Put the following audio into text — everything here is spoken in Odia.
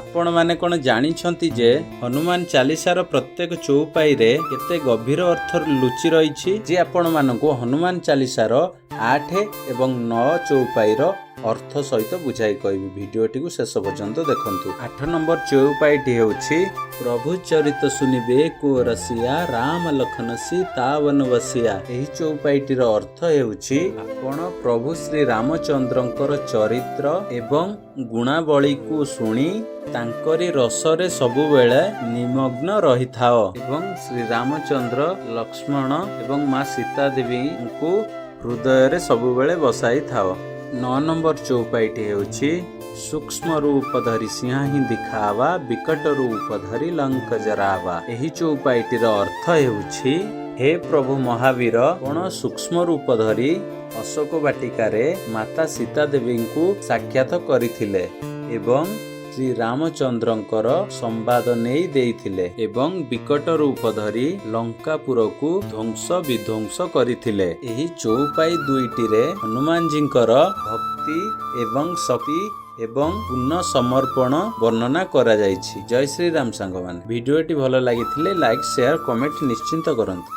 ଆପଣମାନେ କ'ଣ ଜାଣିଛନ୍ତି ଯେ ହନୁମାନ ଚାଲିସାର ପ୍ରତ୍ୟେକ ଚଉପାଇରେ କେତେ ଗଭୀର ଅର୍ଥ ଲୁଚି ରହିଛି? ଯେ ଆପଣମାନଙ୍କୁ ହନୁମାନ ଚାଲିସାର 8 ଏବଂ 9 ଚଉପାଇର ଅର୍ଥ ସହିତ ବୁଝାଇ କହିବି। ଭିଡ଼ିଓଟିକୁ ଶେଷ ପର୍ଯ୍ୟନ୍ତ ଦେଖନ୍ତୁ। 8 ନମ୍ବର ଚଉପାଇଟି ହେଉଛି, "ପ୍ରଭୁ ଚରିତ ସୁନିବେ କୋ ରସିଆ, ରାମ ଲଖନ ସୀତା ବନ ବସିଆ।" ଏହି ଚଉପାଇଟିର ଅର୍ଥ ହେଉଛି, ଆପଣ ପ୍ରଭୁ ଶ୍ରୀ ରାମଚନ୍ଦ୍ରଙ୍କର ଚରିତ୍ର ଏବଂ ଗୁଣାବଳୀକୁ ଶୁଣି ତାଙ୍କରି ରସରେ ସବୁବେଳେ ନିମଗ୍ନ ରହିଥାଅ ଏବଂ ଶ୍ରୀରାମଚନ୍ଦ୍ର, ଲକ୍ଷ୍ମଣ ଏବଂ ମା ସୀତା ଦେବୀଙ୍କୁ ହୃଦୟରେ ସବୁବେଳେ ବସାଇଥାଅ। 9 ନମ୍ବର ଚଉପାଇଟି ହେଉଛି, "ସୂକ୍ଷ୍ମ ରୂପ ଧରି ସିଂହାହିଁ ଦିଖାବା, ବିକଟ ରୂପ ଧରି ଲଙ୍କ ଜରାବା।" ଏହି ଚଉପାଇଟିର ଅର୍ଥ ହେଉଛି, ହେ ପ୍ରଭୁ ମହାବୀର, ଆପଣ ସୂକ୍ଷ୍ମ ରୂପ ଧରି ଅଶୋକ ବାଟିକାରେ ମାତା ସୀତା ଦେବୀଙ୍କୁ ସାକ୍ଷାତ କରିଥିଲେ ଏବଂ ଶ୍ରୀ ରାମଚନ୍ଦ୍ରଙ୍କର ସମ୍ବାଦ ନେଇ ଦେଇଥିଲେ ଏବଂ ବିକଟ ରୂପ ଧରି ଲଙ୍କାପୁରକୁ ଧ୍ୱଂସ ବିଧ୍ୱଂସ କରିଥିଲେ। ଏହି ଚଉପାଇ ଦୁଇଟିରେ ହନୁମାନଜୀଙ୍କର ଭକ୍ତି ଏବଂ ଶକ୍ତି ଏବଂ ପୂର୍ଣ୍ଣ ସମର୍ପଣ ବର୍ଣ୍ଣନା କରାଯାଇଛି। ଜୟ ଶ୍ରୀରାମ ସାଙ୍ଗମାନେ। ଭିଡ଼ିଓଟି ଭଲ ଲାଗିଥିଲେ ଲାଇକ୍, ସେୟାର, କମେଣ୍ଟ ନିଶ୍ଚିତ କରନ୍ତୁ।